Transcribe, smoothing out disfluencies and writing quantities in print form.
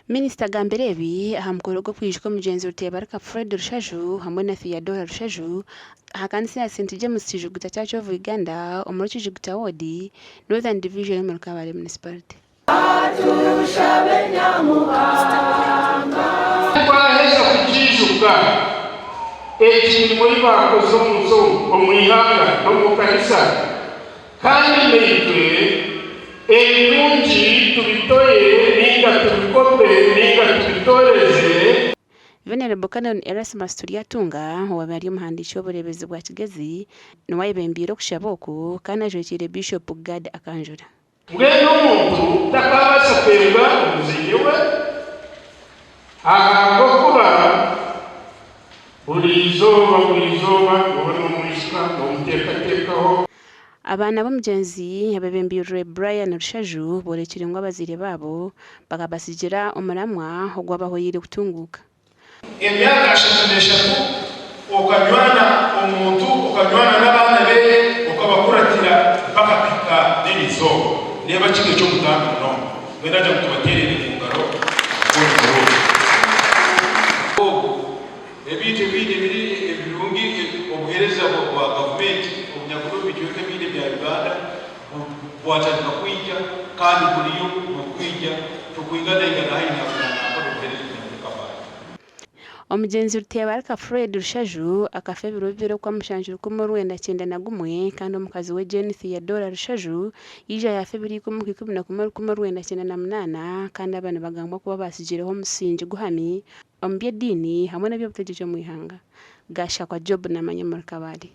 Minisita agambire ebi aha mukoro gw'okwijuka omugyenzi Ruteebarika Fred Rushaju hamwe na Theodora Rushaju aha kanisa ya St James Kijuguta Church of Uganda omuri Kijuguta Ward, Northern Division omuri Kabale Municipality. Twaheza kukiijuka, egi mirimo ei baakoze omu nsi omu, omu ihanga n'omu kanisa, kandi naitwe ebirungi tubitoye nainga tubikope nainga tubitooreze. Venerable Canon Erasmus Turyatunga owaabaire ari omuhandiiki w'obureeberezi bwa Kigezi niwe ayebembeire okushaba oku kandi ajwekiire Bishop Gad Akanjura. Mbwenu omuntu takaabaasa kwebwa omuzaire we, ahabw'okuba buri izooba buri izooba nooba noomwijuka, noomuteekateekaho. Abaana b'omugyenzi abeebembeirwe Brian Rushaju boorekire ngu abazaire baabo bakabatsigira omuramwa ogwabahwereire kutunguuka. Emyaka 33 okanywana omuntu, okanywana n'abaana beye, okabakuratira mpaka kuhika n'erizooba. Reeba kiri eky'omutaano munonga. Mbwenu nagira ngu tubateerere omu ngaro ogwo murundi. Ogu, ebintu ebindi ebiri ebirungi, obuheereza bwa gavumenti obunyakuri omu bicweka ebindi ebya Uganda bwatandika kwija kandi buriyo burikwija tukwinganaingana haihi na Ankole obuheereza obunyakuri Kabale. Omugyenzi Ruteebarika Fred Rushaju akafa ebiro bibiri Okwamushanju 1991 kandi omukazi we Jane Theodora Rushaju yaija yaafa ebiro ikumi Okwa11 1998 kandi aba nibagambwa kuba baatsigireho omusingi guhami omu by'ediini hamwe n'eby'obutegyeki omu ihanga. Gashakwa Job Namanya omuri Kabale.